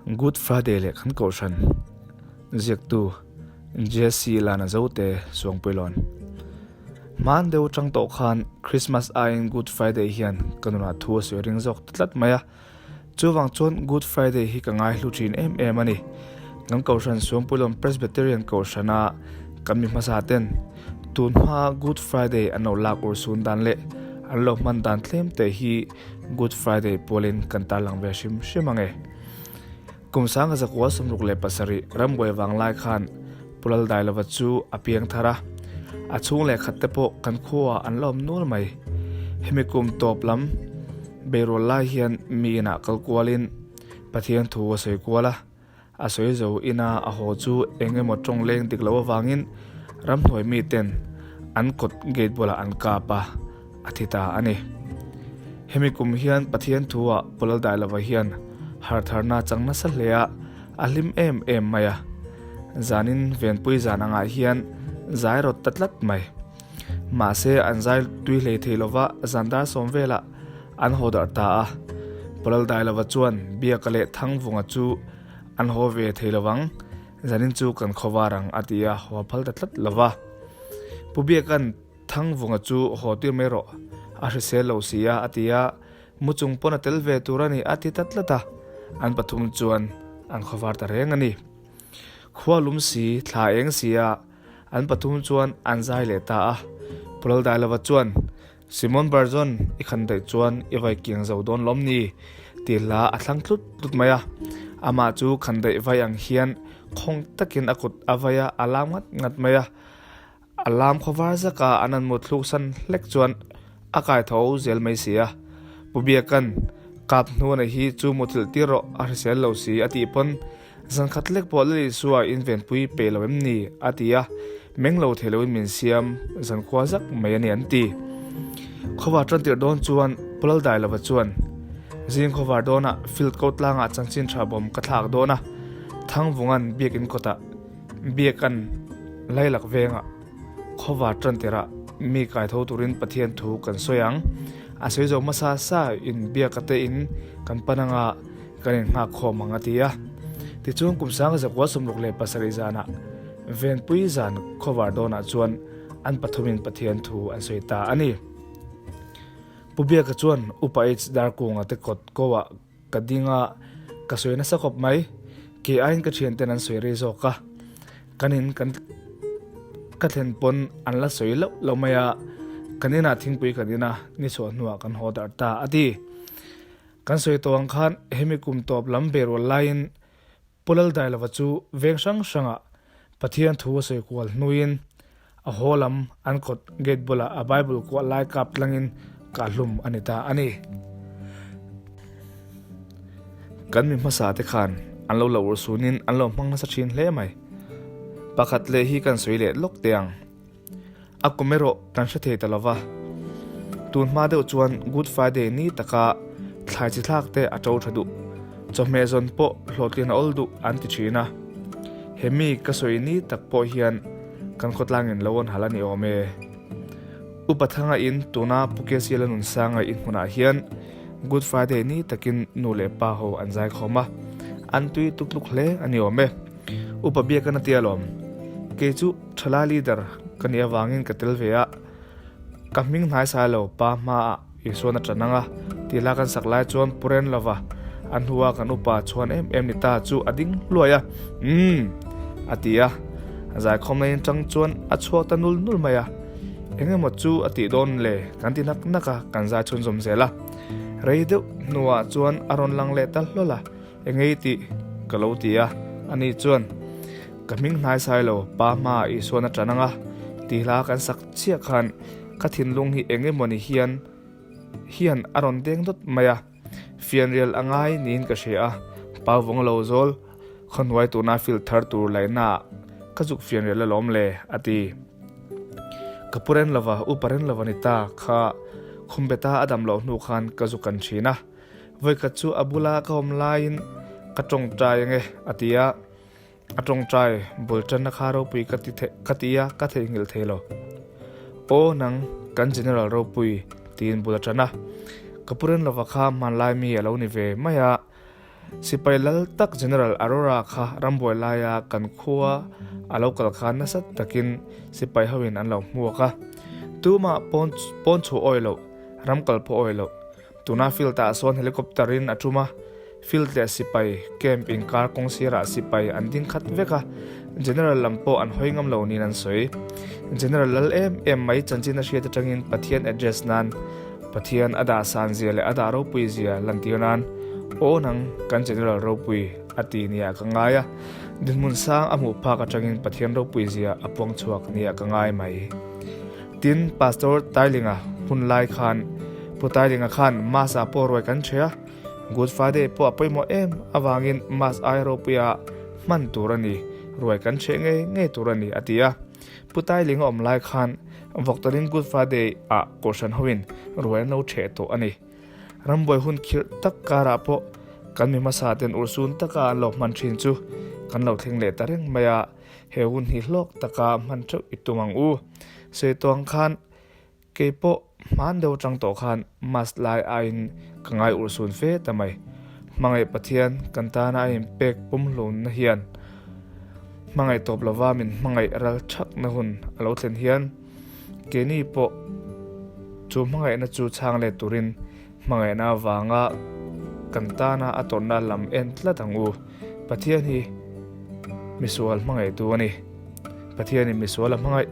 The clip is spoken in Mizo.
Good Friday leh kan kohhran ziaktu Jesse Lana Zote Suangpuilawn. Hman deuh atang tawh khan Christmas aiin Good Friday hian ka nunah thu a sawi ring zawk ta tlat mai a. Chuvang chuan Good Friday hi ka ngaihlu thin em em a ni. Kan kohhran Suangpuilawn Presbyterian kohhrana kan mi hmasa ten tun hma Good Friday an lo lak ur sun dan leh an lo hman dan tlem te hi Good Friday pualin kan tarlang ve hrim hrim ang e. Kum 1967 rambuai vang lai khan Pu Laldailova chu a piang thar a, a chhung leh khat te pawh kan khuaah an la awm nual mai. Hemi kum tawp lam beirual lai hian mi inah kal kualin Pathian thu a sawi kual a, a sawi zo ina a haw chu eng emaw tawng leng dik loh avangin ramhnuai miten an kawt gate bulah an kap a, a thi ta a ni. Hemi kum hian Pathian thu-ah Pu Laldailova hian hartharna chang nasa hle a, a hlim em em mai a. Zanin venpui zan angah hian zai rawt ta tlat mai. Mahse an zai tui hlei thei lova zan dar sawm velah an haw darh ta a. Pu Laldailova chuan Biaka leh Thangvunga chu an haw ve thei lovang, zanin chu kan khawvar ang a ti a, haw phal ta tlat lova. Pu Biaka'n Thangvunga chu haw tir mai rawh, a hrisel lo si a, a ti a, mu chung pawn a tel ve tur a ni, a ti ta tlat a, an pathum chuan an khawvar ta reng a ni. Khua lum si, thla eng si a, an pathum chuan an zai leh ta a. Pu Laldailova chuan, Simon Barzon, i khan daih chuan i vai kiang zo dawn lawm ni? ti hla a thlang tlut tlut mai a. Amah chu khan daih vai ang hian khawng takin a kut a vai a, a lam ngat ngat mai a. A lam khawvar zaka an an mut thluk san hlek chuan a kai tho zel mai si a. Pu Biakan, Kap hnuana hi chu muthilh tir rawh a hrisel lo si a tih pawn zan khat lek pawh Lal Isua invenpui pe lo em ni a ti a, meng lo thei loin min siam zan khua zak mai a ni an ti. Khawvar tan tirh dawn chuan Pu Laldailova chuan, Zing khawvar dawnah field ko tlangah chanchin tha bawm ka thlak dawn a, Thangvungan biakin kawtah Biakan Lailak vengah khawvar tan tirah mi kai tho turin Pathian thu kan sawi ang. A sawi zo hmasa sa in biaka te in kan pan anga kan in nghak khawm ang a ti a. Tichuan kum 1967 zanah Venpui zan khawvar dawnah chuan an pathumin Pathian thu an sawi ta a ni. Pu Biaka chuan Upa H Darkunga te kawt ko ah Ka ding a, ka sawi nasa khawp mai. Kei aiin ka thianten an sawi rei zawk a, kan in kan ka thlen pawn an la sawi loh loh mai a, kan inah thingpui kan in a, ni chhuah hnuah kan haw darh ta a ti. Kan sawi tawh ang khan hemi kum tawp lam ve rual laiin Pu Laldailova chu veng hrang hrangah Pathian thu a sawi kual hnuin a haw lam an kawt gate bulah a Bible kuah lai kap tlangin kahhlum a ni ta a ni. Kan mi hmasa te khan an lo la urhsunin an lo hmang nasa thin hle mai. Pakhat leh hi kan sawi leh lawk teh ang. A kum erawh kan hre thei ta lova. Tun hma deuh chuan Good Friday ni taka thlai chi thlak te a to tha duh, chawhmeh zawn pawh hlawhtlin a awl duh an ti thin a. He mi ka sawi ni tak pawh hian kan khawtlangin lo an hal a ni awm e. Upa Thanga in tuna Pu Kesiala Nunsanga in hmunah hian Good Friday ni takin nu leh pa ho an zaikhawm a, an tui tuk tluk hle a ni awm e. Upa biak an a tia lawm. Kei chu Thalai leader ka nih avangin ka tel ve a, ka hming hnai sai lo pa hmaah Isuan a tan ang a, tih hla kan sak lai chuan Pu Renlova a hnua kan upa chhuan em em ni ta chu a ding hluai a, Umm! a ti a, zaikhawm laiin tang chuan a chhuak ta nul nul mai a, eng emaw chu a tih dawn le kan ti nak nak a, kan zai chhunzawm zel a, rei deuh hnuah chuan a rawn lang leh ta hlawl a. Engei tih ka lo ti a, ani chuan, Ka hming hnai sai lo, pa hmaah Isuan a tan ang a, tih hla kan sak chiah khan ka thinlung hi eng emawni hian hian a rawn deng dawt mai a, fianrial a ngai niin ka hria a, pau vawng lo zawl khawhnuai tuna field thar tur laihnaah ka zuk fianrial alawm le, a ti. Ka pu ren lova, upa ren lova ni ta kha Khumbeta a dam loh hnu khan ka zuk kan thin a. Vawikhat chu a bula ka awm laiin ka tawngtai ange a ti a, a tawngtai bul tanna kha ropui ka ti ka ti a, ka theihnghilh thei lo. Aw nang kan General ropui tiin bul a tan a, ka pu Renlova kha hmanlai mi a lo ni ve mai a. Sipai lal tak General Arora kha rambuai laia kan khua a lo kal khan nasa takin sipai hoin an lo hmuak a. Tumah pawn pawn chhuah awi loh, ram kal pawh awi loh. Tuna field ah sawn helicopter in a tum a, field leh sipai camp inkar kawng sirah sipai an ding khat vek a, General lam pawh an hawi ngam lo niin an sawi. General lal em em mai chanchin a hriat atangin Pathian address nan Pathian a dah san zia leh a dah ropui zia lantir nan aw nang kan General ropui a ti nia ka ngai a, dinhmun sang a hmuh phak atangin Pathian ropui zia a puang chhuak nia ka ngai mai. Tin, Pastor Tailinga hun lai khan Pu Tailinga khan Mass ah pawh ruai kan ṭhe a, Good Friday pawh a pawimawh em avangin Mass ai ropuia hman tur a ni, ruai kan ṭheh ngei ngei tur a ni a ti a. Pu Tailinga awm lai khan Vawktalin Good Friday ah Kohhran hoin ruai an lo ṭheh tawh a ni. Rambuai hun khirh tak karah pawh kan mi hmasa ten urhsun taka an lo hman ṭhin chu kan lo thleng leh ta reng mai a. He hun hi hlawk taka hman theuh i tum ang u. Sawi tuang khan kei pawh hman deuh atang tawh khan mask lai aiin ka ngai urhsun fe ta mai. Hmangaih Pathian kan tana a inpek pumhlunna hian hmangaih tawp lova min hmangaih ral thakna hun a lo thlen hian keini pawh chu hmangaihna chu chhang let turin Hmangaihna avanga kan tana a tawrhna lam en tlat ang u. Pathian hi misual hmangaihtu a ni. Pathianin misual a hmangaih.